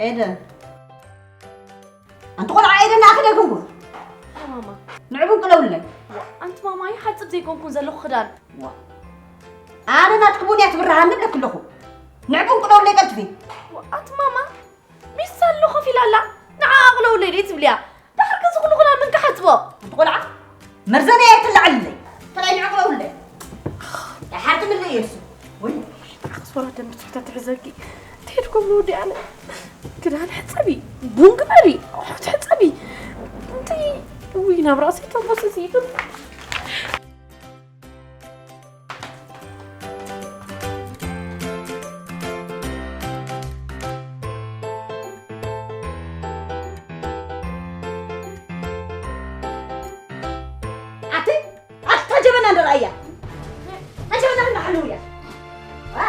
ኤደን፣ ኣንቲ ቆልዓ ኤደን፣ ንኣኺ ደገምኩ። ማማ። ንዕቡን ቅለውለይ። ኣንቲ ማማ፣ ይሓጽብ ዘይኮንኩን ዘለኹ ክዳን። ዋ። ኣነ ናትኪ ቡን እያ ትብርሃኒ እብለኪ ኣለኹ። ንዕቡን ቅለውለይ ቀልጥፊ። ኣንቲ ማማ፣ ሚስት ኣሎ ኮፍ ኢላ ኣላ። ንዓ ቅለውለይ ደይ ትብልያ። ዳሕር ከዚ ኩሉ ክዳን መን ክሓጽቦ? ኣንቲ ቆልዓ፣ መርዘና እያ ትለዓልለይ። ተላይ ንዕቁ ለውለ። ደሓር ትምለይ የሱ። ወይ። ኣኽሶራ ደም ብትሕታ ትሕዘኪ። ትሄድ ኮም ንወዲ ኣነ። ክዳን ሕጸቢ፣ ቡን ግበሪ፣ ኣቑሑት ሕጸቢ። እንታይ፣ ውይ፣ ናብ ራእሲ ተንኮስ እዚ ይብል። ኣቲ፣ ኣታ ጀበና ንርኣያ። እታ ጀበና ክንሓልው እያ። ዋ።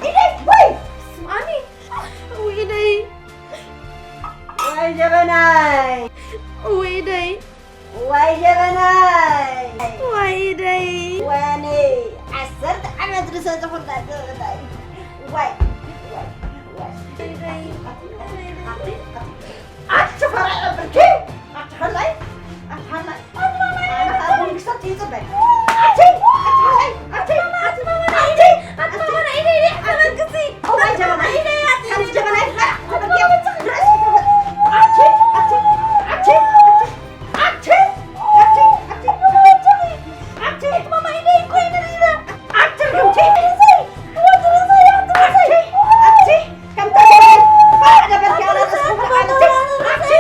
ኢደይ፣ ወይ! ስምዓኒ። ውይ ኢደይ። ወይ ጀበናይ። ውይ ኢደይ። ወይ ጀበናይ። ወይ ኢደይ። ወይኔ፣ ዓሰርተ ዓመት ዝሰተኹላ ጀበናይ። ወይ፣ ወይ፣ ወይ። ኢደይ። ኣቲ ፈራዒ ብርኪ፣ ኣቲ ሓላይ፣ ኣቲ ሓላይ። ኣነ ካብ መንግስቲ ይጽበ። ኣቲ፣ ኣቲ ሓላይ፣ ኣቲ፣ ኣቲ፣ ኣቲ፣ ኣቲ፣ ኣቲ፣ እዋይ ጀበና፣ ከምዚ ጀበና ይፈራ፣ ኣቲ፣ ኣቲ፣ ኣቲ፣ ኣቲ፣ ኣቲ፣ ኣቲ፣ ኣቲ፣ ኣቲ፣ ከምታ ገበል፣ ፋሕ ገበልኪ፣ ኣነ ርእስኹም ተቓለቲ። ኣቲ፣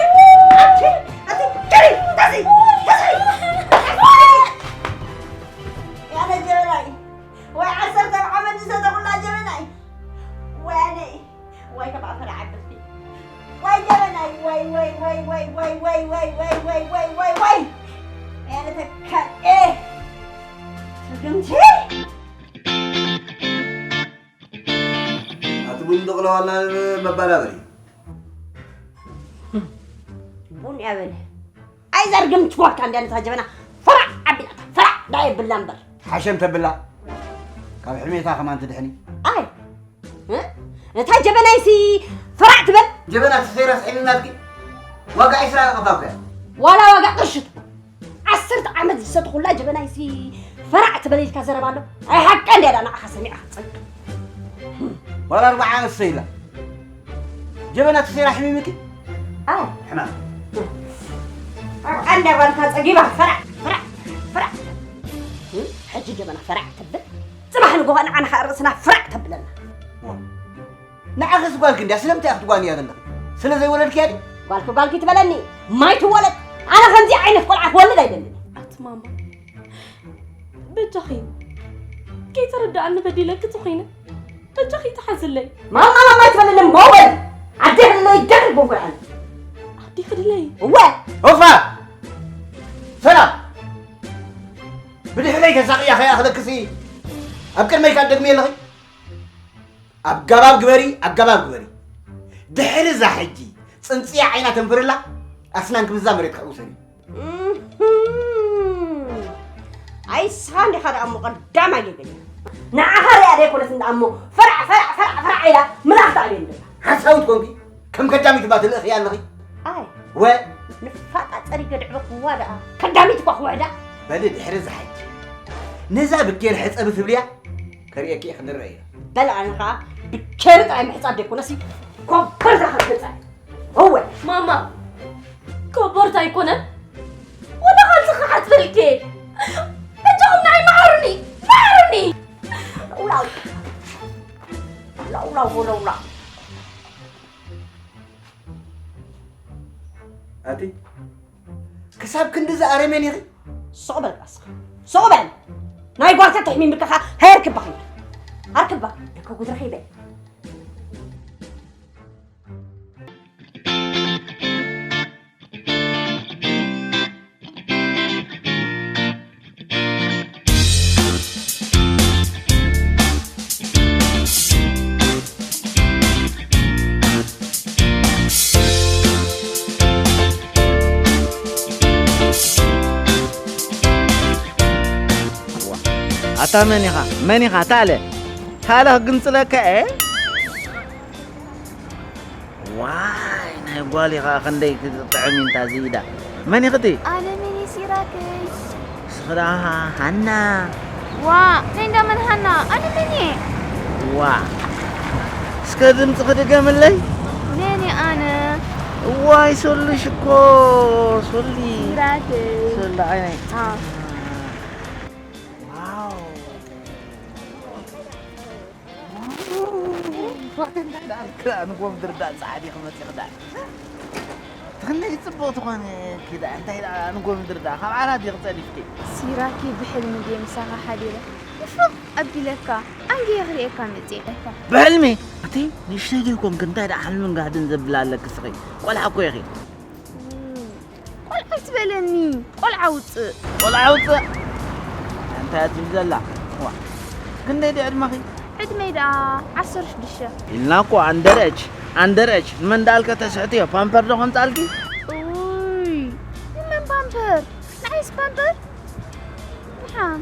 ኣቲ፣ ኣቲ፣ ከሪ፣ ተዚ፣ ተዚ። ያለ ጀበናይ፣ ወይ ዓሰርተ ዓመት ዝሰተኹላ ጀበናይ። ወይ ኣነ፣ ወይ ተባፈረ ዓበልቲ። ወይ ጀበናይ፣ ወይ፣ ወይ፣ ወይ። ያለ ተካል፣ ኤ፣ ትርግምቲ። ኣቲ ቡን ደቕለዋልና መባላበሪ። ቡን ያበለ። ኣይ ዘርግም ትወካ እንደ ነታ ጀበና ፈራዕ ኣቢላታ፣ ፈራዕ ዳ የብላ እምበር። ሓሸም ተብላ። ካብ ሕሜታ ከማን ትድሕኒ። ኣይ፣ እ? ነታ ጀበናይሲ ፈራዕ ትበል። ጀበና ተሰይራ ስሒልናትኪ። ዋጋ ዒስራ ቀፋ እኮ እያ። ዋላ ዋጋ ቅርሽት። ዓሰርተ ዓመት ዝሰተኹላ ጀበናይሲ ፈራዕ ትበል ኢልካ ዘረባ ኣሎ። ኣይ ሓቃ እንድያ ዳ ንዓኻ ሰሚዓ ክጸግ። ዋላ ኣርባዓ ዓመት ሰይላ። ጀበና ተሰይራ ሕሚምኪ? ኣይ። ሕማም። ሓቃ እንድያ ጓልካ ጸጊባ ፈራዕ፣ ፈራዕ፣ ፈራዕ። እ? ሕጂ ጀበና ፈራዕ ትብል? ጽባሕ ንጎሆ ንዓና ኸኣ ርእስና ፈራዕ ተብለና። ዋ። ንዓኽስ ጓልኪ እንድያ ስለምንታይ ክትጓንያ ዘለኺ? ስለ ዘይወለድክያ ድዩ? ጓልኪ ጓልኪ ትበለኒ፣ ማይ ትወለድ። ኣነ ከምዚ ዓይነት ቆልዓ ክወልድ ኣይደልን። ኣቲ ማማ፣ በጃኺ ከይተረዳኣኒ በዲለኪ ተኾይነ፣ በጃኺ ተሓዝለይ። ማማ ማማ ኣይትበለኒ፣ እሞ በሊ። ኣዴ ክድለይ ይደግል ቦንጎልዓኒ። ኣዴ ክድለይ? እወ። ኦፋ! ሰላም! ብድሕረይ ተሳቕያ ከይኣኽለክሲ ኣብ ቅድመይ ካልእ ደግሚ የለኺ? ኣገባብ ግበሪ፣ ኣገባብ ግበሪ። ድሕሪ እዛ ሕጂ ጽንጽያ ዓይና ተንፍርላ፣ ኣስናን ክምዛ መሬት ክሕውሰን እዩ። እህም። ኣይ፣ ንስኻ እንዲኻ ደኣ እሞ ቀዳማይ ጌገኛ። ንዓኻ ሪኣ ደይኮነት እንዳ እሞ ፈራዕ፣ ፈራዕ፣ ፈራዕ፣ ፈራዕ ኢላ ምልኣኽ ትኣልየኒ ደላ። ሓሳዊት ኮንኪ፣ ከም ከዳሚት እባ ትልእኽያ ኣለኺ። ኣይ። ወ- ንፋጣ ጸሪገ ድዕበኽዋ ደኣ። ከዳሚት እኳ ክውሕዳ። በሊ ድሕሪ እዛ ሕጂ። ነዛ ብኬር ሕጸቢ ትብልያ፣ ከርእየኪ እየ ክንረአ ኢና። በል ኣነ ኸኣ ብኬሪ ጥራይ ምሕጻብ ደይኮነሲ ኮቦርታ ከም ሕጻብ። እወ። ማማ፣ ኮቦርታ ኣይኮነን። ወላ ካልሲ ክሓጽበልኪ እየ። በጃኹም ንዓይ መሓሩኒ፣ መሓሩኒ። ላውላው። ላውላው ወለውላው። ኣቲ ክሳብ ክንድዚ ኣረሜን ኢኺ? ስቕ በል ቃስኻ። ስቕ በል። ናይ ጓልካ ተሕሚምካ ኸኣ ኣርክባ ኸይድ። ኣርክባ። ደከ ጉድረኸ ይበል። ኣታ መን ኢኻ? መን ኢኻ? ታለ? ታለ ክግንጽለካ እየ። ጓል ኢኻ ክንደይ ክትጥዕም ኢንታ ዝኢዳ። መን ኢኽቲ? ኣነ መን እየ ሲራከይ? ንስኺ ደኣ ሃና። ዋ፣ ናይ እንዳ መን ሃና? ኣነ መን እየ? ዋ። እስከ ድምፅኺ ድገምለይ። መን እየ ኣነ? እዋይ ሶሊ ሽኮር፣ ሶሊ። ሲራከይ። ሶሊ ዓይነይ። ኣዎ። ዋው። እንታይ ደኣ ክላ ንጎም ድርዳእ ጻዕዲ ክመጽእ ክዳን። ትኽነይ ጽቡቕ ትኾን ክዳ እንታይ ደኣ ንጎም ድርዳእ ካብ ዓራት ዲኽ ጸዲፍኪ? ሲራኪ ብሕልሚ ድየ ምሳኻ ሓዲረ። ንፍቕ ኣቢለካ ኣንጌ ክርእየካ መጽኤ። ብሕልሚ? ኣቲ ንእሽተይ ዘይኮንክ እንታይ ደኣ ሕልምን ጋህድን ዘብል ኣለክ ስኺ? ቆልዓ እኮ ኢኺ። ቆልዓ ትበለኒ፣ ቆልዓ ውፅእ። ቆልዓ ውፅእ? እንታይ እያ ትብል ዘላ? ዋ፣ ክንደይ ድዩ ዕድመኺ? ዕድመይ ደኣ ዓሰርተ ሽዱሽተ። ኢልና እኮ ኣንደረች፣ ኣንደረች። ንመን ደኣልከ ተስሕትዮ? ፓምፐር ዶ ከምፃልኪ? ኡይ፣ ንመን ፓምፐር? ንዓይስ ፓምፐር? ምሓም፣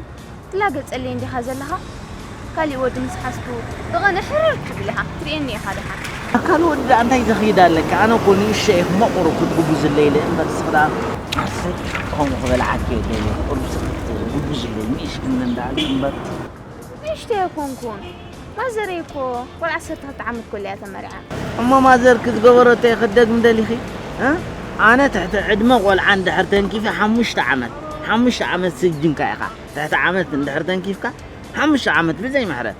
ትላገጸለይ እንዲኻ ዘለኻ? ካሊእ ወዲ ምስ ሓዝኩ ብቐንዒ ሕርር ክብል ኢኻ፣ ትርእየኒ ኢኻ ደሓን። ኣካል ወዲ ደኣ እንታይ ዘኽይድ ኣለካ? ኣነ እኮ ንእሽቶ እየ ክመቑር ክትጉብዝለይ ኢለ እምበር ንስኺ ደኣ ኣሰይ ከምኡ ክበልዓኪ እየ ደልየ ቁርብሲ ክትጉብዝለይ ንእሽክን እንዳልኪ እምበር። ንእሽቶ ኣይኮንኩን። ማዘረይ እኮ ቆልዓ ዓሰርተ ክልተ ዓመት ኮላ እያ ተመርዓ። እሞ ማዘርኪ ዝገበረቶ ክትደግሚ ደሊኺ? እ? ኣነ ትሕቲ ዕድመ ቆልዓ እንድሕር ተንኪፈ ሓሙሽተ ዓመት፣ ሓሙሽተ ዓመት ስጅንካ ኢኻ። ትሕቲ ዓመት እንድሕር ተንኪፍካ ሓሙሽተ ዓመት ብዘይ ምሕረት።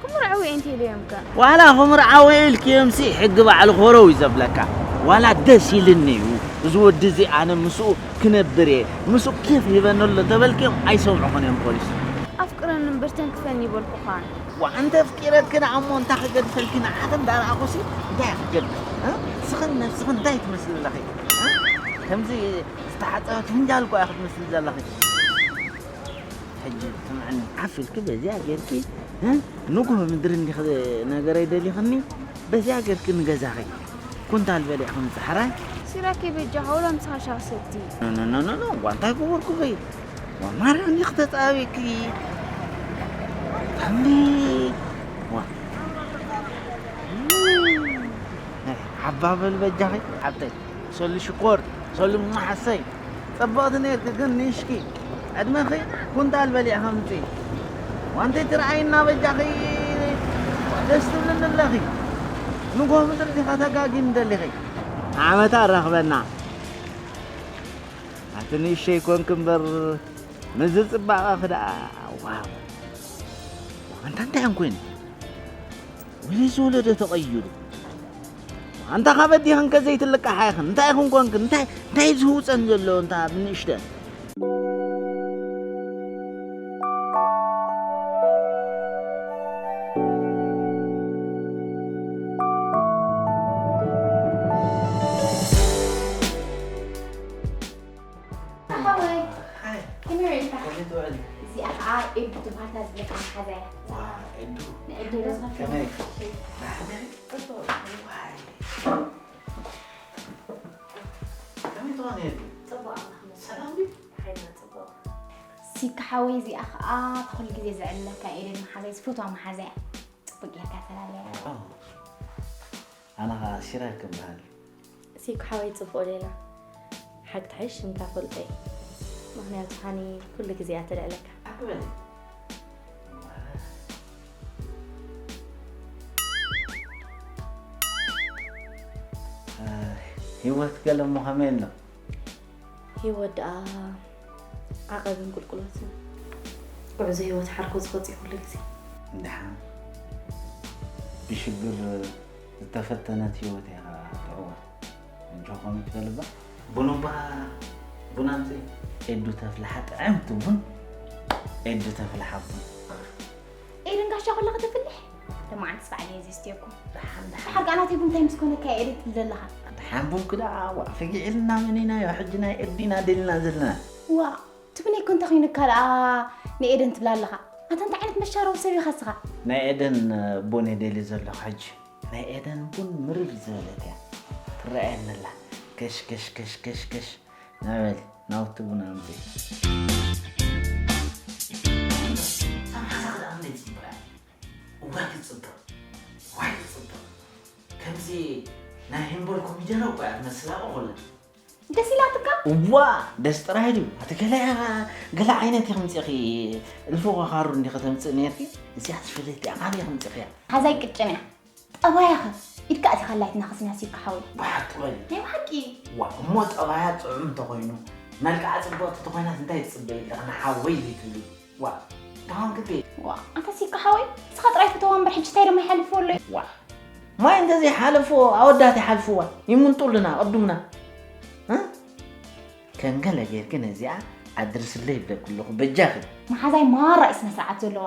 ክምርዓው እየ እንተ ኢለዮምከ? ዋላ ክምርዓው እየ ኢልክዮምሲ ሕጊ ባዕሉ ኮረው እዩ ዘብለካ። ዋላ ደስ ኢልኒ እዩ። እዚ ወዲ እዚ ኣነ ምስኡ ክነብር እየ። ምስኡ ኬፍ ሂበኒ ኣሎ ተበልክዮም ኣይሰምዑኹን እዮም ፖሊስ። ኣፍቅረኒ እምበር ተንክፈኒ ይበልኩኻን። ዋ፣ እንተ ኣፍቂረኪ ደኣ እሞ እንታይ ክገድፈልኪ ንዓኺ እንዳረኣኹሲ እንታይ ክገድፍ? እ? ስኽን ነብስኽን እንታይ ትመስሊ ኣለኺ? እ? ከምዚ ዝተሓጸበት ፍንጃል እኮ እያ ክትመስሊ ዘለኺ። ሕጂ ስምዕኒ፣ ዓፍ ኢልኪ በዚኣ ጌርኪ፣ እ? ንጉሆ ምድሪ እንዲኺ ነገረይ ደሊኽኒ፣ በዚኣ ጌርኪ ንገዛኺ ኩንታል በሊዕኺ ምጽሓራይ። ሲራኬ በጃኻ ወላ ምሳኻ ሻሂ ሰቲ። ኖ፣ ኖ፣ ኖ፣ ኖ፣ ኖ፣ ጓንታይ ክቡር ክበይ። ዋ፣ ማርያም እንዲኺ ተጻቢኪ። ታምቢ። ዋ። ሓባ በል በጃኺ፣ ሓብተይ። ሶሊ ሽኮር፣ ሶሊ ማሓሰይ። ጽብቕቲ ነርኪ ግን ንእሽኪ ዕድመኺ ኩንታል በሊዕኺ ምጺ። ዋንተይ ትርኣይና በጃኺ ደስ ትብልኒ ኣለኺ። ንጎ ምድሪ ዲኻ ተጋጊኒ ደሊኺ? ዓመታ ኣራኽበና። ኣቲ ንእሽተይ ኮንክ እምበር ምስዚ ጽባቐኺ ደኣ ዋው። ኣንታ እንታይ እዮም ኮይኑ? ወይስ ወለዶ ተቐይሩ? ኣንታ ካብ ኣዴኽን ከ ዘይትልቃሓ ኢኽን? እንታይ ኢኽን ኮንክን? እንታይ፣ እንታይ ዝህውፀን ዘሎ እንታ ብንእሽተን? ሓወይ፣ ሃይ። ከመይ ውዒልካ? ከመይ ትውዕሊ? እዚኣ ኸዓ ኤዱ ትበሃል እታ ዝብለካ መሓዛ እያ። ዋ፣ ኤዱ። ንኤዱ ዶ ዝኸፍል? ከመይ? እሺ። ደሓን ዲኺ? ጽቡቕ። ዋይ። ከመይ ትኾኒ ኤዱ? ጽቡቕ ኣምላኽ ይመስገን። ሰላም ድዩ? ሓይልና ጽቡቕ። ሲካ ሓወይ፣ እዚኣ ኸዓ ኩሉ ግዜ ዘዕልለካ ኤደን መሓዛይ ዝፈትዋ መሓዛ እያ። ጽቡቕ ጌርካ ተላለያ። ዋው። ኣነ ኸዓ ሲራክ እበሃል። ሲኩ ሓወይ ጽቡቕ ሌላ። ሓቂ ትሕሽ ሽምካ ፈልጦ እየ። ምኽንያቱ ሃኒ ኩሉ ግዜ እያ ተልዕለካ። ኣክበል። ህይወት ገለ እሞ ከመይ ኣሎ? ህይወት ደኣ ዓቐብን ቁልቁለትን። ጉዕዞ ህይወት ሓርኮ ዝኸጽእ ኩሉ ግዜ። ደሓን ብሽግር ዝተፈተነት ህይወት እያ ትዕወት። እንጆ ከምኡ ትበልባ። ቡን እባ፣ ቡን ኣምፅእ። ኤዱ ተፍልሓ ጥዕምቲ ቡን። ኤዱ ተፍልሓ ቡን። ኤደን ጋሻ ኩላ ከተፍልሕ? ደማ ዓንትስ ባዕለይ እየ ዘስትየኩም። ደሓን፣ ደሓን። ብሓቂ ኣናተይ ቡን እንታይ ምስ ኮነካ እየ ኤደን ትብል ዘለኻ? ደሓን ቡን ክዳ፣ ዋ፣ ፈጊዕልና መኒናዮ፣ ሕጂ ናይ ኤዲና ደሊና ዘለና። ዋ፣ ትብነይ እኮ እንታይ ኮይኑካ ደኣ ንኤደን ትብላ ኣለኻ? ኣታ እንታይ ዓይነት መሻረዊ ሰብ ኢኻ እስኻ? ናይ ኤደን ቡን እየ ደልየ ዘለኹ ሕጂ። ናይ ኤደን ቡን ምርር ዝበለት እያ ትረኣየኒ ኣላ። ከሽ፣ ከሽ፣ ከሽ፣ ከሽ፣ ከሽ። ና በሊ፣ ናውቲ ቡን ኣምፅኢ። እዛ መሓዛ ክዳን እንታይ ፅቡቕ እያ? እዋይ ክትፅብቕ፣ እዋይ ክትፅብቕ። ከምዚ ናይ ሂምቦል ኮሚደረ እኮ እያ ትመስል ኣብ እኹለን። ደስ ኢላትካ? እዋ ደስ ጥራይ ድዩ? ኣቲ ገለ ገለ ዓይነት ኢኺ ምፂእኺ። እልፎ ኳኻሩ እንዲኺ ተምፅእ ነርኪ። እዚኣ ዝፈለየት እያ። ካበይ ኢኺ ምፂእኽያ? ሓዛይ ቅጭን እያ። ጠባያኸ ኢድካ ኣቲኻላ ኣይትናኸስና ሲካ ሓወይ። ብሓቂ በሊ። ናይ ብሓቂ። ዋ እሞ ጠባያ ጥዑም እንተኾይኑ መልክዓ ፅብቕቲ ተኾይናስ እንታይ ትፅበይ ኣለኺ ንሓወይ ዘይትብሊ? ዋ እንታይ ኾንኪ እንዴ? ዋ ኣንታ ሲካ ሓወይ ንስኻ ጥራይ ፍተዋ እምበር ሕጂ እንታይ ደሞ ይሓልፎ ኣሎ እዩ። ዋ ማይ እንተዘይሓለፎ ኣወዳት ይሓልፍዋ ይምንጡልና ቅዱምና እ? ከም ገለ ጌርኪ ነዚኣ ኣድርስለይ ይብለኪ ኣለኹ በጃኺ። መሓዛይ ማራ እዩ ስነ ስርዓት ዘለዋ።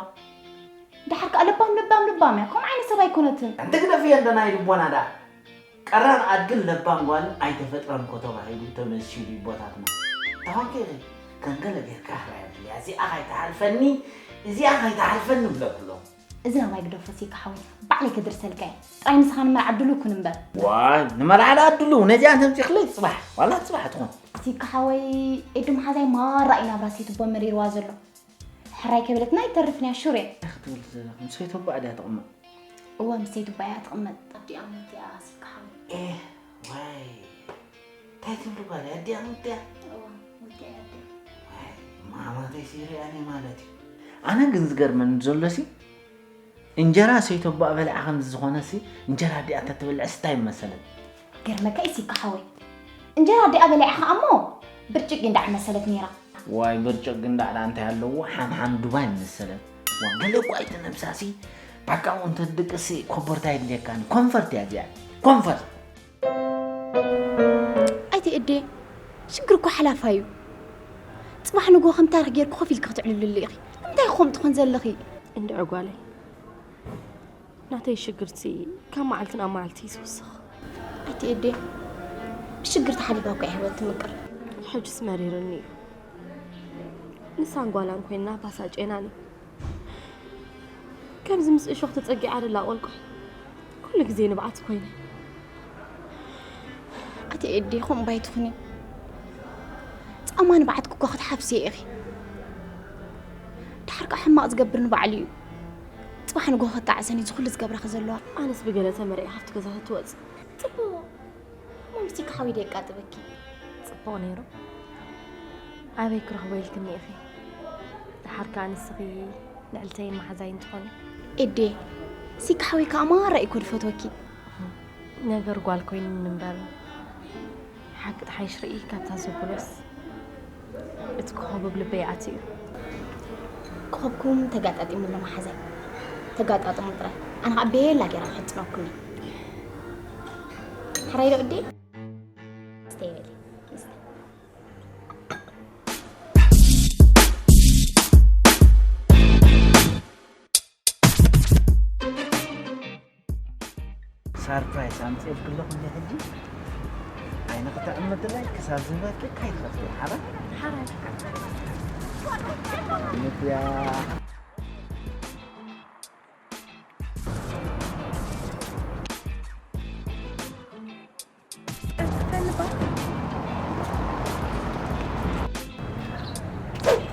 ደሓር ከኣ ለባም ለባም ለባም እያ። ከምኡ ዓይነት ሰብ ኣይኮነትን። ኣንቲ ግደፍዮ እንዶ ናይ ልቦና ደኣ። ቀራን ኣድግን ለባም ጓልን ኣይተፈጥረን እኮ ተባሂሉ ተመሲሉ እዩ ቦታትና። ተኾንኪ ኢኺ ከም ገለ ጌርካ ሕራይ ኣብልያ እዚኣ ከይትሓልፈኒ እዚኣ ከይትሓልፈኒ እብለኪ ኣለኹ። እዚ ናባይ ግደፎ ሲካ ሓወይ ባዕለይ ከድርሰልካ እየ። ጥራይ ንስኻ ንመርዓ ድሉው ኩን እምበር። ዋይ ንመርዓ ደኣ ድሉው ነዚኣ ተምፂኽለይ ፅባሕ ዋላ ፅባሕ ትኾን። ሲካ ሓወይ ኤዱ መሓዛይ ማራ እዩ ናብራ ሴትቦ መሪርዋ ዘሎ። ሕራይ ከይበለትና ኣይተርፍን እያ ሹር እየ። እንታይ ክትብል ዘለኺ ምስ ሰይተቦኣ ድያ ትቕመጥ? እወ ምስ ሰይትቦኣ እያ ትቕመጥ። ኣዲኣ ሞት እያ ሲካ ሓወይ። ኤህ ዋይ እንታይ ትብሊ ጓለይ ኣዲኣ ሞት እያ? እወ ሞት እያ ኣዲኣ። ዋይ ማማተይ ሲሪኣኒ ማለት እዩ። ኣነ ግን ዝገርመኒ ዘሎሲ እንጀራ ሰይተቦኣ በሊዓ ከምዚ ዝኾነሲ እንጀራ ኣዲኣ ተትበልዕስ እንታይ ምመሰለት? ገርመካ ኢሲካ ሓወይ እንጀራ ኣዲኣ በሊዓ ከኣ እሞ ብርጭቅ ጊንዳዕ መሰለት ኔራ። ዋይ ብርጭቅ ጊንዳዕ ደኣ እንታይ ኣለዎ ሓምሓም ዱባይ መሰለት። ዋ ገለ እኳ ኣይትነብሳሲ ባቃ እንተ ድቅሲ ኮቦርታ የድልየካኒ ኮንፈርት እያ እዚኣ ኮንፈርት። ኣይተ እዴ ሽግር እኮ ሓላፋ እዩ። ጽባሕ ንግሆ ከም ታሪኽ ጌርኪ ኮፍ ኢልኪ ክትዕልልሉ ኢኺ። ንምንታይ ከምኡ ትኾን ዘለኺ? እንድዒ ጓለይ ናተይ ሽግርሲ ካብ መዓልቲ ናብ መዓልቲ እዩ ዝውስኽ። ኣቲ ኤዴ ብሽግር ተሓቢባ እኮ እያ ህይወት ትምቅር። ሕጅስ መሪርኒ እዩ። ንሳን ጓላን ኮይንና ባሳጨናኒ። ከምዚ ምስ እሾኽ ተጸጊዓ ደላ ቆልቋል ኩሉ ግዜ ንብዓት ኮይነ። ኣቲ ኤዴ ከምኡ ባይትኹኒ ጻማ ንብዓትኪ እኳ ክትሓፍስዮ ኢኺ። ድሓር ከኣ ሕማቕ ዝገብር ንባዕሉ እዩ። ጽባሕ ንግሆ ከጣዕሰኒ እዚ ኩሉ ዝገብራኺ ዘለዋ። ኣነስ ብገለ ተመርዒ ካብቲ ገዛ ተትወጽእ። ጽቡቕ። እሞ ምስቲ ክሓዊ ደቃጥበኪ። ጽቡቕ ነይሩ። ኣበይ ክረኽቦ ኢልክኒ ኢኺ? ድሓር ከኣ ንስኺ ልዕልተይን መሓዛይን ትኾኒ። ኤዴ፣ ሲካ ሓወይ ከኣ ማራ እዩ እኮ ዝፈትወኪ። ነገር ጓል ኮይኑኒ እምበር ሓቂ ጥሓይሽ ርኢ ካብታ ዘብሎስ እቲ ኮኸብ ኣብ ልበይ ኣትዩ እዩ። ኮኸብኩም ተጋጣጢሙ ኣሎ መሓዛይ። ተጋጣጥሙ ጥራይ። ኣነ ከኣ ቤላ ጌራ ክሕጽነኩም እየ። ሕራይ ዶ እዴ? ስተይ በሊ። ሳርፕራይዝ ኣምፅኤልኪ ኣለኹ እንዲ ሕጂ ዓይኒ ክተዕምትለይ ክሳብ ዝህበኪ ካይትኸፍትዮ ሓራ ሓራ ንያ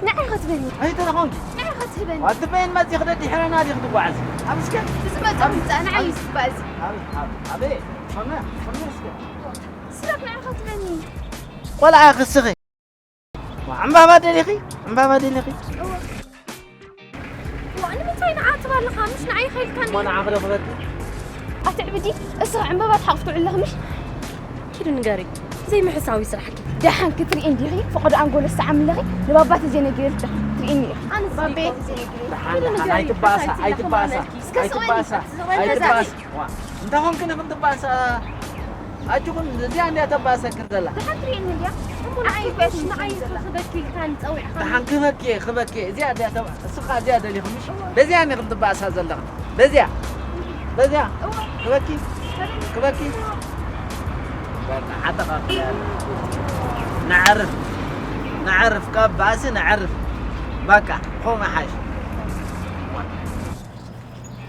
ንዓይ ኸትበኒ ኣይተረኸንኪ ንዓይ ኸትህበኒ ኣትበይን መፂ ክደ ድሕረና ዲኽ ትጓዓዝ ኣብ እስከ ብዝመፀ ምፃእ ንዓይ ይስባእ እዚ ኣበይ ከመ ከመ እስከ ስራክ ንዓይ ኸትበኒ ቆልዓ ክስኺ ዕምባባ ደሊኺ ዕምባባ ደሊኺ ዋእ ንምንታይ ንዓ ትባልኻ ምሽ ንዓይ ኸይልካኒ እሞ ንዓ ክደ ክበቲ ኣትዕብዲ እስኻ ዕምበባ ትሓቑፍ ትውዕል ኣለኺ ምሽ ኪዱ ንገሪ ዘይምሕሳዊ ስራሕኪ ደሓን ክትርኢ እንዲኺ ፈቐዶ ኣንጎሎ ዝሰዓም ኣለኺ ንባባ ተዘይነጊረልኪ ዳኹም ክትርእይኒ ኢኺ ኣነ ባቤ ደሓን ደሓን ኣይትባእሳ ኣይትባእሳ ኣይትባእሳ ኣይትባእሳ እንታይ ኾንክን ኢኽን ትባእሳ ኣጅኹን እዚኣ እንድያ ተባእሰክር ዘላ ደሓን ትርእየኒ እንድያ እሞ ንዓይ በሽ ንዓይ ክበኪ ኢልካ ንፀዊዕካ ደሓን ክበኪ እየ ክበኪ እየ እዚኣ እንድያ ተባ እስኻ እዚኣ ደሊኹ ምሽ በዚኣ እንዲኽን ትባእሳ ዘለኽን በዚኣ በዚኣ ክበኪ ክበኪ በቃ ሓጠቓ ነዕርፍ ነዕርፍ ካብ ባእሲ ነዕርፍ በቃ ኾም ሓሽ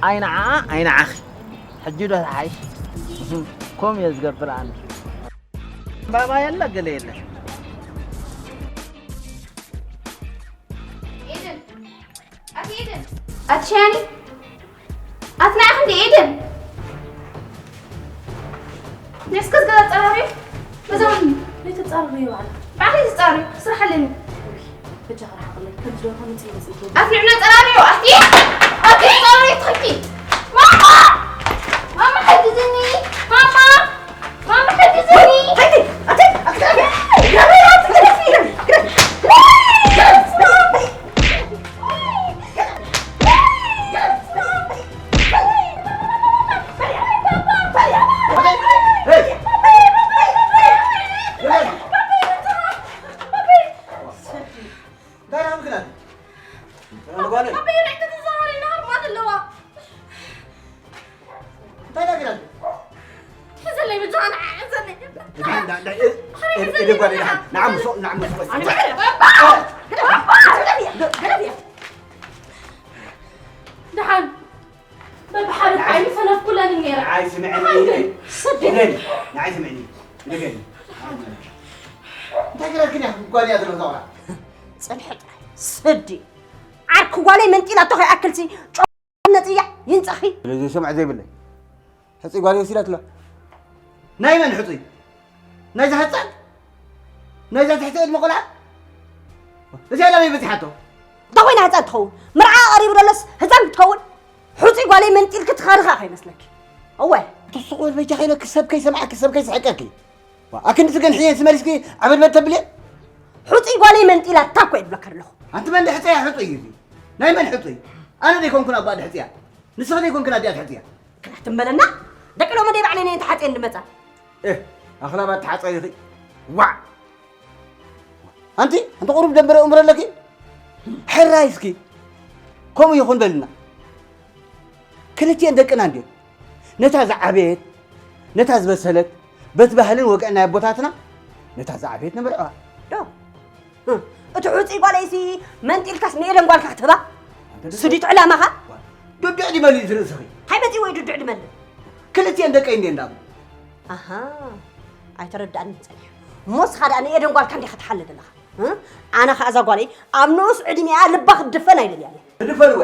ኣይንዓኣ ኣይንዓኺ ሕጂ ዶ ትሓይሽ? ኮም እየ ዝገብር ኣነ። ባባ የለ ገለ የለ። ኤደን ኣቲ ኤደን ኣቲ ሸያኒ ኣቲ ንዓኺ እንዲ ኤደን እስከ ዝገዛ ጸራርዮ። በዛውን ለይተጻረርዮ ባዕላ። ባዕላ ይጻረርዮ፣ ስራሕ ኣለኒ። በጃኻ ርሓቕለይ፣ ከም ዝደርሆ ምጽእ ይመስል። ኣፍልዕና ጸራርዮ፣ ኣቲ፣ ኣቲ ጸራርዮ ትኸኪ። ማማ! ማማ ሓግዝኒ! ማማ! ማማ ሓግዝኒ! ኣቲ፣ ኣቲ፣ ኣቲ፣ ደሓን በብሓደ ዓይኒ ፈነፍኩለን ነይረ። ንዓይ ስምዕኒ፣ ስዲ። ንገሪ፣ ንዓይ ስምዕኒ፣ ንገሪ። እንታይ ገረልክን እያ ጓል እያ ዘለኹ ዘውራ? ጽንሒ ጥራይ፣ ስዲ። ዓርኪ ጓለይ መንጢላቶ ከይኣክልሲ፣ ጮም ነጽያ፣ ይንጸኺ። ስለዚ ሰምዕ ዘይብለይ። ሕጽይ ጓለይ ወሲዳትላ። ናይ መን ሕጽይ? ናይዛ ህጻን? ናይዛ ትሕቲ ዕድመ ቆልዓ? እዚኣ ናበይ በጺሓቶ? እንታይ ኮይና ህጻን ትኸውን? መርዓ ቀሪቡ ደሎስ ህጻን ክትኸውን? ሕጹይ ጓለይ መንጢልኪ ትኸርኻ ከይመስለኪ። እወ። ትስቑ በጃ ከይለኪ ሰብ ከይሰምዓኪ ሰብ ከይስሕቀኪ። ዋ፣ ኣክንዲ ትገንሕየን ስመሊስኪ ዓበድበድ ተብልየ? ሕጹይ ጓለይ መንጢላታ እኮ እየ ዝብለካ ኣለኹ። ኣንቲ መን ድሕጽያ ሕጹይ እዩ እዚ? ናይ መን ሕጹይ? ኣነ ደይኮንኩን ኣቦኣ ድሕጽያ? ንስኺ ደይኮንክን ኣዲኣ ትሕጽያ? ክላ ትንበለና? ደቂ ሎሚ ደይ ባዕለይ ነየን ተሓጽየን ድመጻ? እህ፣ ኣኽላባት ተሓጸይኺ። ዋዕ! ኣንቲ፣ ኣንቲ ቁሩብ ደንበረ እምሮ ኣለኪ? ሕራይ እስኪ። ከምኡ ይኹን በልና። ክልቲኤን ደቅና እንድየን። ነታ ዝዓበየት፣ ነታ ዝበሰለት፣ በቲ ባህልን ወግዕን ናይ ኣቦታትና፣ ነታ ዝዓበየት ነመርዕዋ። ዶ? እ፣ እቲ ሑጺ ጓለይሲ መንጢልካስ ንኤደን ጓልካ ክትህባ? ኣንተ ደስ ስዲት ዕላማኻ? ዱዱዕ ድመሊ ዝርእስኺ። እንታይ መጺ ወይ ዱዱዕ ድመሊ? ክልቲኤን ደቀይ እንድየን ዳሞ። ኣሃ፣ ኣይተረዳእንን ጸኒሑ። ሞስኻ ደኣ ንኤደን ጓልካ እንዲኻ ትሓሊ ዘለኻ። እ? ኣነ ኸኣ እዛ ጓለይ ኣብ ንኡስ ዕድሚኣ ልባ ክትድፈን ኣይደልያን እየ። ትድፈን ወ?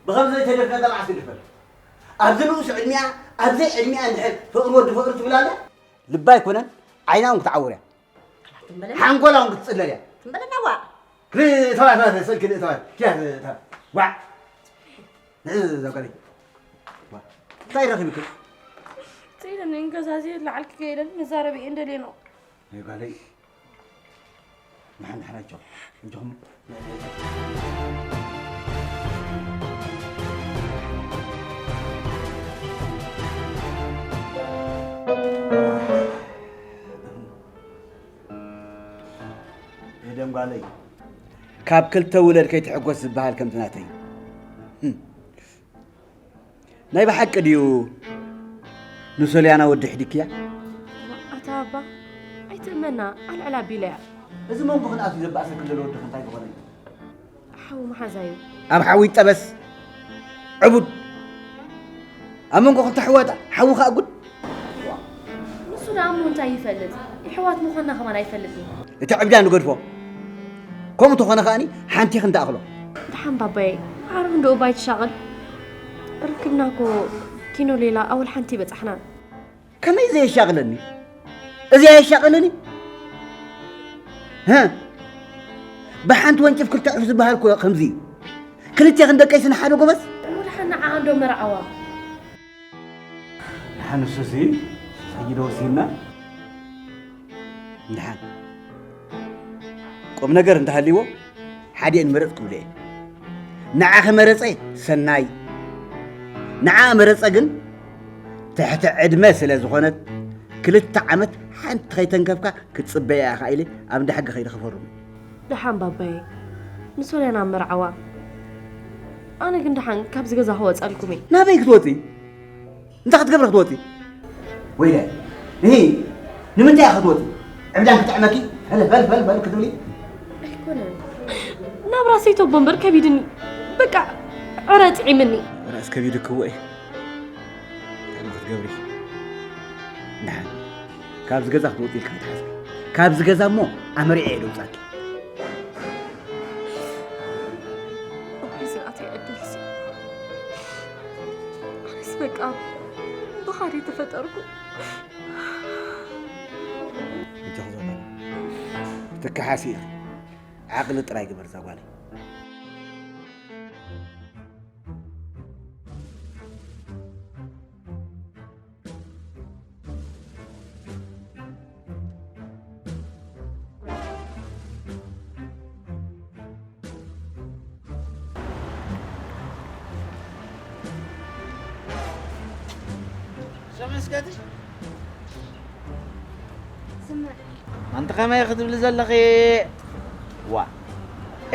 ብኸምዚ ዘይተደፍነታ መዓስ ትድፈን? ኣብዚ ንኡስ ዕድሚኣ፣ ኣብ ዘይ ዕድሚኣ እንድሕር ፍቕሪ ወዲ ፍቕሪ ትብል ኣላ? ልባ ኣይኮነን፣ ዓይና እውን ክትዓውር እያ። ትንበለና? ሓንጎላ እውን ክትጽለል እያ። ትንበለና ዋ። ርእ፣ ተዋ፣ ተዋ፣ ተዋ፣ ስልኪ ርእ፣ ተዋ። ኪያ፣ ተዋ። ዋዕ። ንዕ፣ እዛ ጓለይ። ዋዕ። እንታይ ረኺብክን? ጽኢለኒ፣ ገዛ እዚ ለዓልኪ ከይደን መዛረቢ እየ እንደልየ ነው። ናይ ጓለይ። ንሓን፣ ንሓን፣ ኣጆኹም። ኣጆኹም። ኤደን ጓለይ፣ ካብ ክልተ ውለድ ከይትሕጎስ ዝበሃል ከምቲ ናተይ። ህም። ናይ ብሓቂ ድዩ ንሶልያና ወዲ ሕዲክያ? ኣታ ኣባ፣ ኣይትእመና፣ ኣልዕል ኣቢለያ። እዚ መንጎ ክንኣትዩ ዘበኣሰክን ዘሎ ወዲ እንታይ ዝኾነ እዩ? ሓው መሓዛ እዩ። ኣብ ሓዊ ይጠበስ ዕቡድ። ኣብ መንጎ ክልተ ኣሕዋት ሓዊ ከኣ ጉድ። ንሱ ደኣ እሞ እንታይ ይፈልጥ? የሕዋት ምዃንና ከማን ኣይፈልጥን። እቲ ዕብዳ ንገድፎ። ከምኡ እንተኾነ ከኣኒ ሓንቲ ክንትኣኽሎ። ደሓን ባባየ፣ ዓርቢ እንዶ እባ ኣይትሻቐል። ርክብና እኮ ኪኖ ሌላ ኣወል ሓንቲ በጻሕናን። ከመይ ዘየሻቕለኒ? እዚ ኣየሻቕለኒ? ሀ? ብሓንቲ ወንጭፍ ክልተ ዕፍ ዝበሃል እኮ ከምዚ እዩ። ክልቴኽን ደቀይሲ ንሓደ ጎበዝ። እሞ ደሓን ንዓኣ እንዶ መርዓዋ። ደሓን ንሱሲ ሕጂ ዶ ወሲንና? ደሓን ቁም ነገር እንተሃልይዎ ሓዲኤን ምረጽ ክብሎ እየ። ንዓኺ መረጸ ሰናይ፣ ንዓኣ መረጸ ግን ትሕቲ ዕድመ ስለ ዝኾነት ክልተ ዓመት ሓንቲ ከይተንከፍካ ክትጽበያ ኢኻ ኢለ ኣብ እንዳ ሕጊ ከይደ ክፈርም። ደሓን ባባየ፣ ንሶልያና መርዓዋ። ኣነ ግን ደሓን ካብዚ ገዛ ክወጸልኩም እየ። ናበይ ክትወጺ? እንታይ ክትገብሪ ክትወጺ? ወይለ፣ እሂ፣ ንምንታይ ኢኻ ክትወጺ? ዕብዳን ክጥዕመኪ? ፈል፣ ፈል፣ ፈል፣ ፈል ክትብሊ? ኣይኮነን። ናብራ ሰይተቦ እምበር ከቢድኒ። በቃ፣ ዕረ ጥዒምኒ። ራስ ከቢድኪ እወ። እንታይ ክትገብሪ? ደሓን፣ ካብዚ ገዛ ክትወጺ ኢልካ ኣይትሓስቢ። ካብዚ ገዛ እሞ ኣመሪዐ እየ ደውጻኪ። እዋይ ዝኣተይ ዕድልሲ። ኣነስ በቃ ብኻዲ ተፈጠርኩ። ትከሓሲ ኢኺ። ዓቕሊ ጥራይ ግበር እዛ ጓለይ። ሰመስከቲ ስምዕ ኣንቲ ከመይ ክትብሊ ዘለኺ? ዋ፣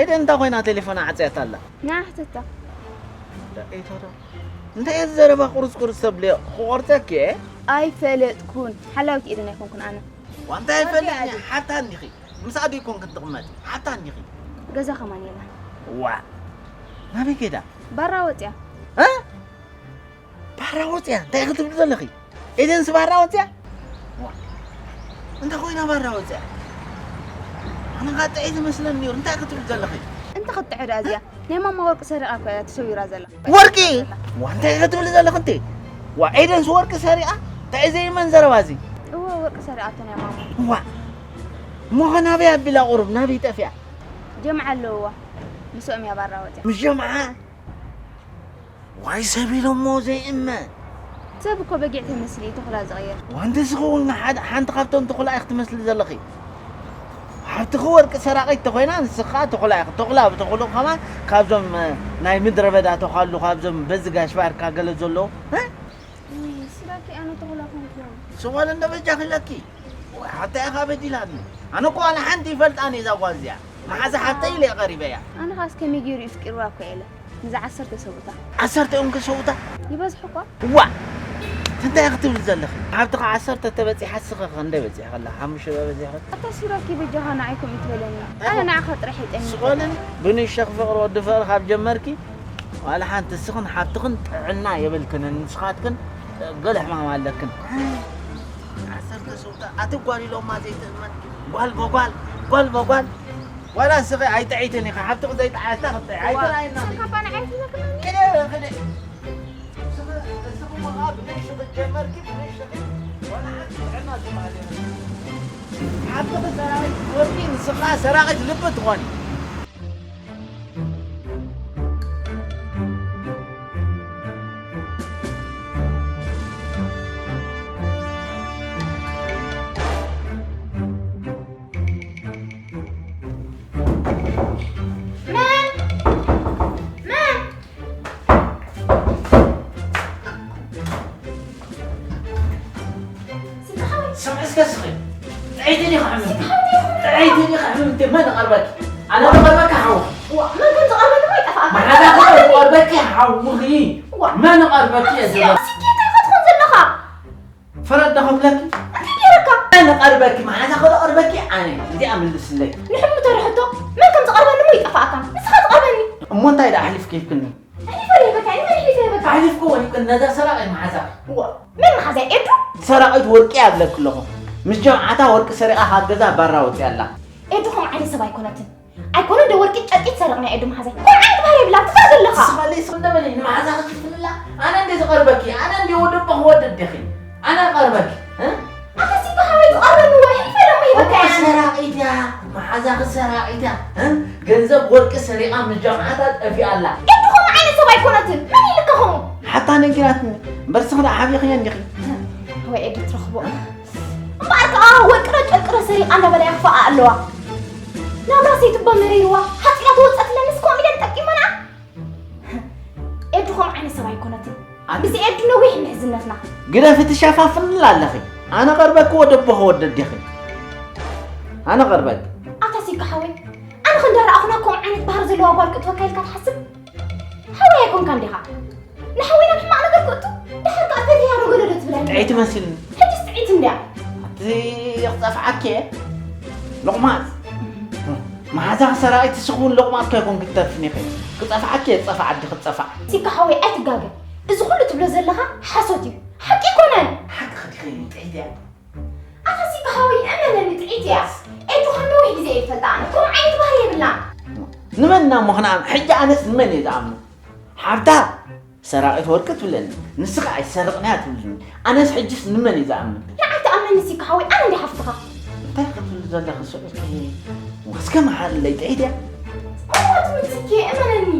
ኤደን እንታይ ኮይና ቴሌፎና ዓጽያታ ኣላ? ንዓ ሕተታ። ደቂቶዶ እንታይ እየ ዘረባ ቁርጽ ቁርጽ ተብልዮ? ክቆርጸኪ እየ። ኣይፈለጥኩን። ሓላዊት ኤደን ኣይኮንኩን ኣነ። ዋንታ ኣይፈልጥን እየ። ሓታ እንዲኺ። ምስ ኣደይ ኮንክ ትቕመጥ። ሓታ እንዲኺ። ገዛ ከማን የላ። ዋ፣ ናበይ ከይዳ? ባራ ወፅያ። እ? ባራ ወፅያ እንታይ ክትብል ዘለኺ? ኤደንስ ባራ ወፅያ? ዋ፣ እንታይ ኮይና ባራ ወፅያ? ኣነ ኸዓ ጥዒ ዝመስለኒ ነይሩ። እንታይ ክትብል ዘለኺ? እንታይ ክትጥዒ ደኣ እዚኣ? ናይ ማማ ወርቂ ሰሪቓ እኮ እያ ተሰዊራ ዘላ። ወርቂ? ዋ፣ እንታይ ክትብል ዘለኺ እንተ? ዋ፣ ኤደንስ ወርቂ ሰሪቓ? እንታይ እዩ ዘይመን ዘረባ እዚ? እወ፣ ወርቂ ሰሪቓቶ ናይ ማማ። ዋ፣ እሞ ኸ ናበይ ኣቢላ ቁሩብ? ናበይ ጠፊኣ? ጀምዓ ኣለውዋ። ምስኦም እያ ባራ ወፅያ። ምስ ጀምዓ? ዋይ ሰብ ኢሎሞ ዘይእመን። ሰብ እኮ በጊዕ ተመስሊ እዩ ተኹላ ዝቕየር። ዋንተ ስኺ እውን ሓደ ሓንቲ ካብቶም ተኹላ ኢኺ ትመስሊ ዘለኺ። ሓብትኺ ወርቂ ሰራቒት ተኾይና ንስኻ ተኹላ ኢኺ። ተኹላ ብተኹሉ ከማን ካብዞም ናይ ምድረ በዳ ተዃሉ ካብዞም በዚ ጋሽ ባርካ ገለ ዘለዉ። ውይ ስራኪ ኣነ ተኹላ ኮንኩ። ስቕ በሊ እንዶ በጃኺ ኢለኪ። ወይ ሓብተይ ኢኻ በዲላትኒ። ኣነ እኮ ዋላ ሓንቲ ይፈልጣን እየ እዛ ጓል እዚኣ። መሓዛ ሓብተይ ኢለ እየ ቀሪበያ። ኣነ ኻስ ከመይ ገይሩ ይፍቅርዋ እኮ ኢለ። ንዛ ዓሰርተ ሰብኡታ። ዓሰርተ እዮም ክሰውታ? ይበዝሑ እኳ። ዋ! እንታይ ክትብል ዘለኺ? ሓብትኻ ዓሰርተ ተበጺሓ ስኸ ክንደይ በጺሕኺ ኣለኺ? ሓሙሽተ ዶ በጺሕኺ? ኣታ ሲራኪ በጃኻ ንዓይ ከምኡ ትበለኒ። ኣነ ንዓኻ ጥራሕ እየ ጠሚተ። ስቆልን ብንሸኽ ፍቕሪ ወዲ ፍቕሪ ካብ ጀመርኪ ዋላ ሓንቲ እስኽን ሓብትኽን ጥዕና የብልክንን ንስኻትክን ገለ ሕማም ኣለክን። ዓሰርተ ሰውታ ኣቲ ጓል ኢሎማ ዘይትእመን ጓል በጓል ጓል በጓል ዋላ እስኺ ኣይጥዕይትን ኢኺ ሓብትኺ ዘይጥዓየታ ክትጥዕይ ኣይትረኣየና። ክደ ክደ እስኺ እስኺ መቓ ብንእሽቱ ክትጀመርኪ ብንእሽቱ ዋላ ሓንቲ ጥዕና ዝበሃል የለን። ሓብትኺ ሰራዊት ወርቂ ንስኻ ሰራቒት ልቢ ትኾኒ። ስምዒ እስከ ስኺ። ጥዕይቲ ዲኻ ሕምምቲ? ጥዕይቲ ዲኻ ሕምምቲ? መን ይቐርበኪ? ኣነ ዝቐርበኪ ሓውኺ። ዋ፣ መን ከም ዝቐርበኒ እኮ ይጠፍኣካ። መሓዛ ኣነ ከ ዝቐርበኪ ሓውኺ። ዋ። መን ይቐርበኪ እየ ዝብለኪ። እስኪ እንታይ ኢኻ ትኾን ዘለኻ? ፈረዳ ክብለኪ? እንታይ ገይረካ? መን ይቐርበኪ? መሓዛ ከ ዝቐርበኪ ኣነ። እዚኣ ምልስለይ። ንሕሙ ተርሕቶ፣ መን ከም ዝቐርበኒ እሞ ይጠፍኣካ። ንስኻ ትቐርበኒ። እሞ እንታይ ደኣ ኣሕሊፍኪ ሂብክኒ? ኣሕሊፈ ዶ ሂበካ? ኣነ ኣሕሊፈ ሂበካ? ኣሕሊፍክዎ ሂብክኒ ነዛ ሰራቒት መሓዛ። እዋ። መን መሓዛ? ኤዱ? ሰራቒት ወርቂ እያ እብለኪ ኣለኹ። ምስ ጀምዓታ ወርቂ ሰሪቓ ካብ ገዛ ባራ ወፂኣ ኣላ። ኤዱ ከምኡ ዓይነት ሰብ ኣይኮነትን። ኣይኮነ ዶ ወርቂ ጨርቂ ትሰርቕ ናይ ኤዱ መሓዛ? ከምኡ ዓይነት ባህሪ የብላን። ትፈርድ ኣለኻ። ንስኻ ለይ ስቕ እንደ በሊ ንመሓዛ ክትፍልላ? ኣነ እንደ ዝቐርበኪ፣ ኣነ እንደ ወደቦ ክወደድ ዲኺ? ኣነ ቀርበኪ፣ እ? ኣታ ሲኮ ሓወይ ትቐርበኒ ወይ? ሕልፈ ደሞ ሂበካ እያ። ሰራቒት እያ፣ መሓዛኺ ሰራቒት እያ፣ እ? ገንዘብ ወርቂ ሰሪቓ ምስ ጀምዓታ ጠፊኣ ኣላ። ኤዱ ከምኡ ዓይነት ሰብ ኣይኮነትን። መን ኢልካ ከምኡ? ሓታ ነጊራትኒ። እምበር ንስኺ ደኣ ሓቢእኽያ እንዲኺ። ወይ ኤዱ ትረኽቦ። እምበኣር ከኣ ወርቂ ዶ ጨርቂ ዶ ሰሪቓ እንዳበላ የኽፍኣ ኣለዋ። ናብራ ሰይትባ መሪርዋ፣ ሓጺራ ተወጸትለንስ ከምኡ ኢለን ጠቂመንኣ። ኤዱ ከምኡ ዓይነት ሰብ ኣይኮነትን። ኣቲ- ምስ ኤዱ ነዊሕ ምሕዝነትና። ግደፊ ትሸፋፍንላ ኣለኺ። ኣነ ቀርበኪ ወደቦ ክወደድ ዲኺ? ኣነ ቀርበኪ። ኣታ ሲካ ሓወይ፣ ኣነ ክንዳረኣኹና ከምኡ ዓይነት ባህሪ ዘለዋ ጓል ክእትወካ ኢልካ ትሓስብ? ሓወይ ኣይኮንካን ዲኻ? ንሓወይና ብሕማቕ ነገር ክእቱ? ደሓር ከኣ ፈቲያ ዶ ገለ ዶ ትብለኒ? ጥዕይቲ መሲልኒ። ሕጅስ ጥዕይቲ እንድያ። ኣቲ ክጸፍዓኪ እየ። ሎቕማጽ። መሓዛኺ ሰራቒት ንስኺ እውን ሎቕማጽ ከይኮንኪ ትተርፍኒ ኢኺ። ክጸፍዓኪ እየ ዝጸፍዓ ኣዲ ክትጸፍዓ። ሲካ ሓወይ ኣይትጋገ። እዚ ኩሉ ትብሎ ዘለኻ ሓሶት እዩ። ሓቂ ኣይኮነን። ሓቅኺ ዲኺ ጥዕይቲ እያ። ኣታ ሲካ ሓወይ እመነኒ ጥዕይቲ እያ። ኤዱ ካብ ነዊሕ ግዜ እየ ዝፈልጣ ኣነ። ከምኡ ዓይነት ባህሪ የብላን። ንመን ኢና እሞ ክንኣምን? ሕጂ ኣነስ ንመን እየ ዝኣምኖ? ሓብታ ሰራቒት ወርቂ ትብለኒ፣ ንስኻ ኣይትሰርቕን እያ ትብልኒ። ኣነስ ሕጅስ ንመን እየ ዝኣምን? ንዓይ ትኣምነኒ ሲካ ሓወይ፣ ኣነ እንድየ ሓፍትኻ። እንታይ ክትብል ዘለኺ ስዑርኪ እስከ መሓለይ ጥዒት እያ። ኣታ ትምትኬ እመነኒ።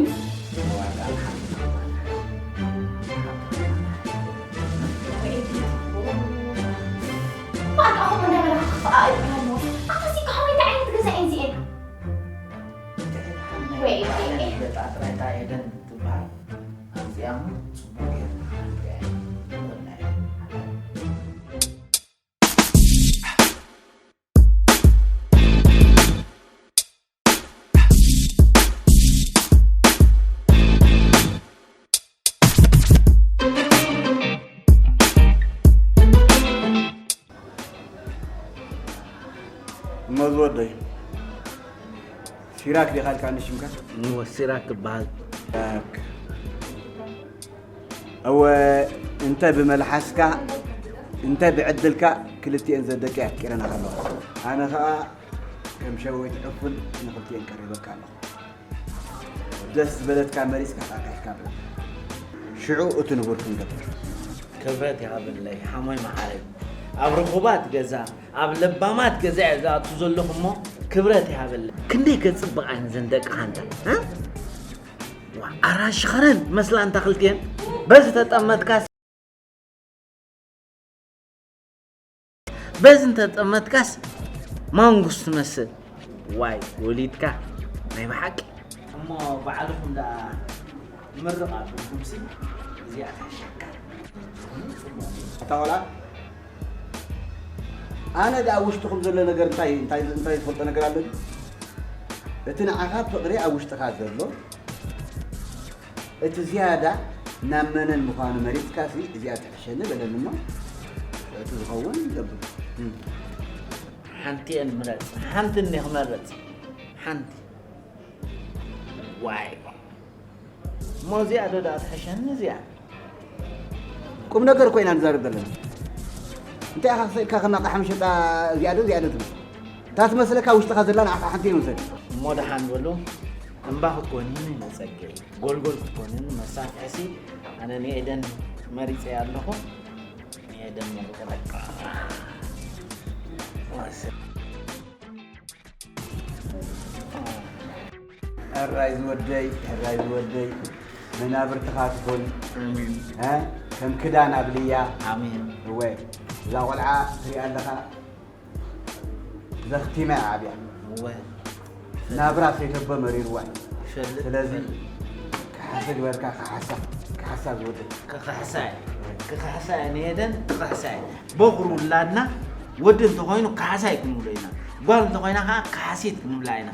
ባቃ ኹም እንዳበላ ክኽፍኣ ይብሃሉ። ኣታ ሲ ከመይ ዓይነት ገዛ እየን እዚኤን? ወይ፣ ወይ፣ ወይ። በጣጥራይታ ኤደን ትበሃል። ኣብዚኣ እውን ጽቡቅ ጌርና ክንሪኣ ኢና። እሞ ዝወደይ፣ ሲራክ ዲኻ ኢልካኒ ሽምካ? እወ፣ ሲራክ እበሃል። ሲራክ። እወ፣ እንተ ብመልሓስካ፣ እንተ ብዕድልካ፣ ክልቲኤን ዘደቂ ኣፍቂረን ኣለኹ። ኣነ ኸኣ ከም ሸወይት ዕፉን ንኽልቲኤን ቀሪበካ ኣለኹ። ደስ ዝበለትካ መሪጽካ ጣቂሕካ ብላ። ሽዑ እቲ ንቡር ክንገብር። ክብረት ይሃበለይ ሓሞይ መዓረይ። ኣብ ርኹባት ገዛ፣ ኣብ ለባማት ገዛ እየ ዝኣቱ ዘለኹ እሞ ክብረት ይሃበለይ። ክንደይ ከጽብቓ እየን ዘን ደቂ ሓንታ፣ እ? ዋ፣ ኣራንሺ ኸረን መስላ እንታ ክልቲኤን። በዚ ተጠመትካስ በዚ እንተጠመትካስ ማንጉስ ትመስል። ዋይ ወሊድካ ናይ ብሓቂ። እሞ ባዕልኹም ደኣ ምርቕ ኣቢልኩምሲ እዚኣ ትሕሸካ። ኣታ ቆልዓ፣ ኣነ ደኣ ኣብ ውሽጥኹም ዘሎ ነገር እንታይ እንታይ እንታይ ዝፈልጦ ነገር ኣሎ ድዩ? እቲ ንዓኻ ፍቕሪ ኣብ ውሽጥኻ ዘሎ፣ እቲ ዝያዳ ናብ መነን ምዃኑ መሪጽካሲ እዚኣ ትሕሸኒ በለኒ እሞ እቲ ዝኸውን ይገብር። ሓንቲኤን ምረጽ። ሓንቲ እኒ ክመርጽ። ሓንቲ። ዋይ። እሞ እዚኣ ዶ ደኣ ትሕሸኒ እዚኣ? ቁም ነገር እኮ ኢና ንዛረብ ዘለና። እንታይ ኢኻ ክሰኢልካ ከም ኣቕሓ መሸጣ እዚኣ ዶ እዚኣ ዶ ትብል? እታ ትመስለካ ውሽጥኻ ዘላ ንዓኻ ሓንቲ እየ መሰል። እሞ ደሓን በሉ። እምባ ክትኮኒ ንጸገይ፣ ጎልጎል ክትኮኒ መሳፍሕሲ። ኣነ ንኤደን መሪጸ ኣለኹ። ንኤደን መሪጸ በቃ። ሕራይ ዝወደይ፣ ሕራይ ዝወደይ፣ መናብርትኻ ትኹን። እ? ከም ክዳን ኣብልያ። ኣሜን። እወ፣ እዛ ቆልዓ ትሪኣ ኣለኻ፣ ዘኽቲማ እያ ዓብያ። እወ። ናብራ ሰይተቦ መሪርዋ። ይፈልጥ። ስለዚ ክሓሰ ግበርካ፣ ክሓሳ፣ ክሓሳ ዝወደይ። ክኽሕሳ እየ። ክኽሕሳ እየ፣ ንኤደን ክኽሕሳ እየ። በኹሪ ውላድና ወዲ እንተኾይኑ ካሕሳይ ክንብሎ ኢና፣ ጓል እንተኾይና ከዓ ካሕሲት ክንብላ ኢና።